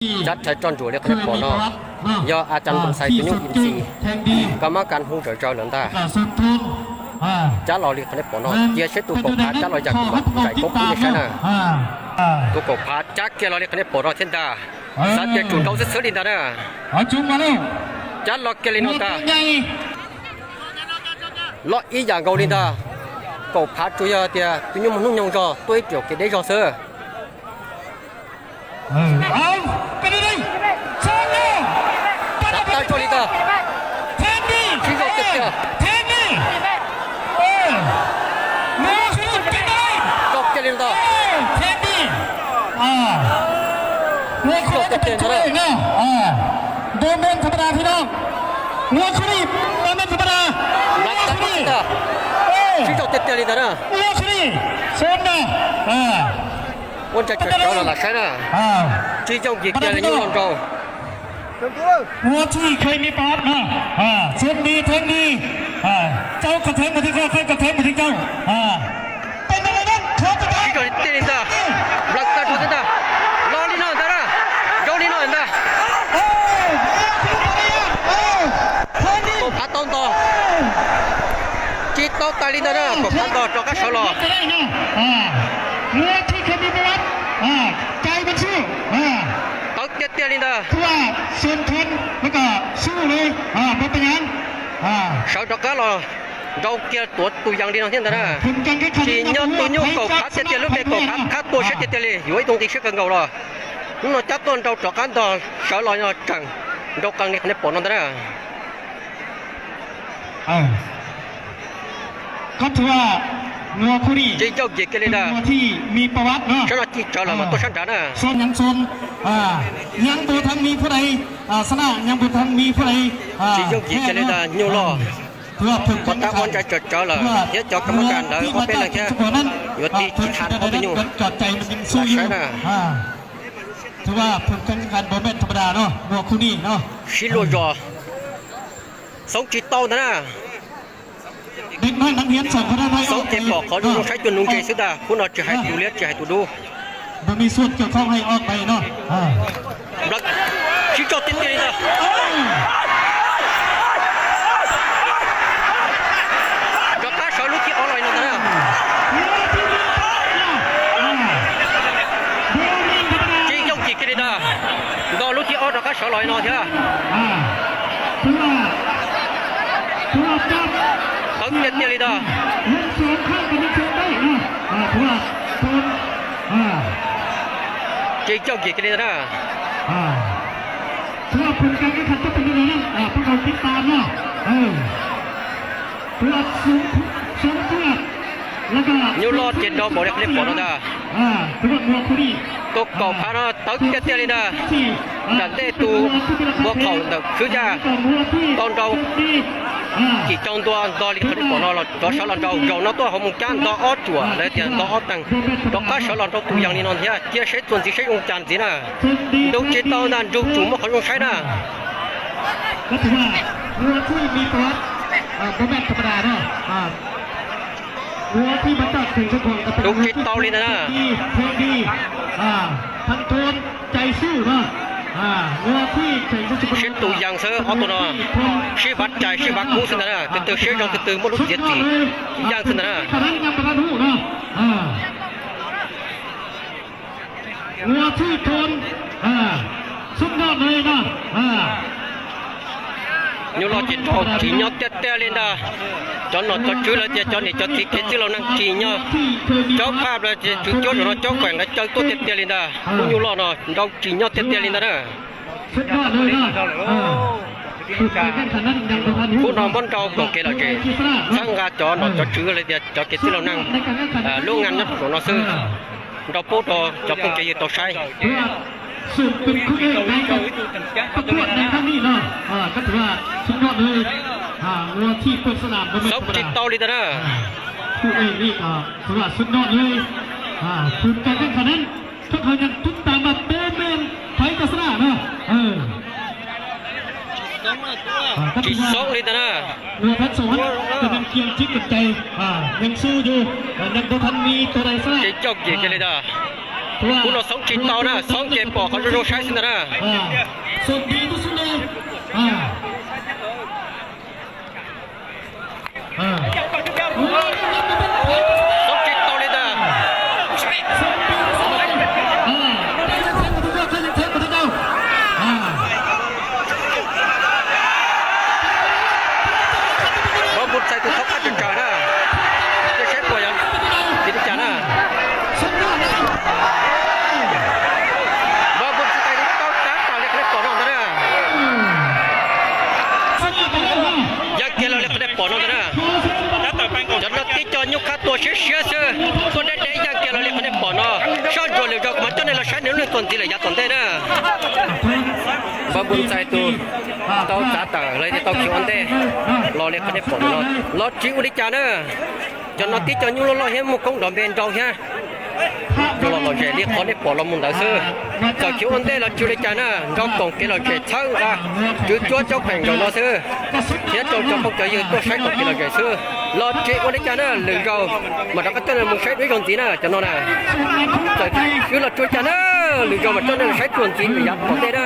Cab rhais roj ntsuam li qhov nej pom no yog a caj Npoo Xais tus nyuj im ntxis, kab mab kab hoob zawv zawv lawm ntag. Cab los li qhov nej pom no, cia seb tus kaum phav cab los yam kuv mam nraim koob pub nej saib na. Tus kaum phav cab kiag los li qhov nej pom no thiab ntag. Xav tias tsum nrau xwb xwb li ntag na. Cab los kiag li no ntag. Los ib yam nkaus li ntag. Kaum phav tsuas yog tias tus nyuj muaj hnub nyoog zog tuaj ib riam kev deb zog xwb. Tawg zog li ntag. Sib zog tiag tiag. Zog kiag li ntag. Sib zog tiag tiag ntag. Sib zog tiag tiag li ntag na. Ua ntsa tsawv tsawv los lam saib na. Tsis yooj yim kiag li nyuj los nrau. Sib zog tiag li ntag. Nplas tag rho thiab ntag. Los li no ntag na. Zoo li no ntag. Kaum phav tau ntog. Tsis tau tas li ntag na, kaum phav ntog rov qab sawv los. Tawv tiag tiag li ntag. Sawv rov qab los nrau kiag tuav tus yees li no thiab ntag na. Tsis nyob tus nyuj kaum phav tiag tiag, lub npe kaum phav qab tuaj siab tiag tiag li, yuav ib tug nqi siab kawg nkaus los. Hnub no cab tuaj nrau rov qab ntog sawv los no tseem nrau qees li qhov nej pom no ntag na. Tsis yooj yim kiag li ntag. Sab no ci tsawv lawm mas tuaj sab nrad na. Tsis yooj yim kiag li ntag, nyuj loj. Pov tab ua ntsa tsawv tsawv lawm thiab cov kab mab kas ntawd ob peb leeg thiab yuav tig tsis tau ob tug nyuj. Lam saib na. Sib luag zos. Xoob tsis tau ntag na. Xoob ces pom qhov zoo zoo saib cuag nuv ntses xwb ntag, khub no tsis hais tus liab tsis hais tus dub. Sib zog tiag tiag li ntag. Rov qab sawv lub thib ob los li no ntag na. Tsis yooj yim kiag li ntag. Ntog lub thib ob rov qab sawv los li no thiab. Tawv tiag tiag li ntag. Tsis yooj yim kiag li ntag na. Nyuj loj ces nrau npaum li qhov nej pom no ntag. Tus kaum phav no tawv tiag tiag li ntag. Nram ntej tus npua khaum ntawm khwb caj tau nrau cim caug ntua ntog li qhov nej pom no los rov sawv los nrau. Zaum no tuaj hauv Moos Cab ntog ob ruam los tias ntog ob teeg, rov qab sawv los nrau tus yees li no thiab. Cia seb txuas ntxiv seb zoo cas ntxiv na. Nrug tsis tau ntag, nrug tsum muaj qhov zoo saib na. Nrug tsis tau li ntag na. Sib tus yees xwb, ob tug no sib vav rais sib vav kub xwb ntag na. Tus twg siab zoo tus twg muaj lub txiav txim yeej xwb ntag na. Nyuj loj ces nrau tsim nyog tiag tiag li ntag. Cov nom cov tswv lawv tias cov niam cov txiv kev txwj laus neeg tsim nyog. Cov phaj lawv tias tswv cuab zaum no cov kheem lawv caw tuaj tiag tiag li ntag. Lub nyuj loj no nrau tsim nyog tiag tiag li ntag na. Khub no muab nrau kom kev lom zem, txhawb nqa cov nom cov tswv lawv tias cov kev txwj laus neeg lub naj nyob rau saum no xwb, nrau pub rau cov phooj cov ywg tau saib. Xoob tsis tau li ntag na. Tsis xoob li ntag na. Tsis xoob kiag li ntag. Kuv no xoob tsis tau na, xoob ces pom qhov zoo zoo saib xwb ntag na. Xoob tsis tau li ntag. Npawg Npus Txais tus thaub qab tsawg tsawg na, saib puas yog li cas na. Npawg Npus Txais tus thaub txav tawm li qhov nej pom no ntag na. Yeej kiag los li qhov nej pom no ntag na. Cov no tib co nyuj qab tua siab siab xwb, tuaj deb deb yeej kiag los li qhov nej pom no. Soj ntsuam lwm zaus kuv mam coj nej los saib nws lub neej txuas ntxiv lawm yav tom ntej na. Npawg Npus Txais tus tau txav tawm los yog tias tau khiv ua ntej los li qhov nej pom no, los tsis ua li cas na. Cov no tib co nyuj loj loj thiab muaj koob nrov npe nrau thiab. Los lom zem li qhov nej pom los mus ntawd xwb. Txawm khiv ua ntej los tsis ua li cas na, nrog koom kev lom zem txhawb nqa, tswv cuab caub pheem nkaus no xwb, thiab rau cov phooj cov ywg tuaj saib koom kev lom zem xwb. Los tsis ua li cas na, lwm zaus mam rov qab coj nej mus saib dua ib zaug ntxiv na cov no na. Txawm wb los tsis ua li cas na, lwm zaus mam coj nej los saib dua ntxiv yav tom ntej na.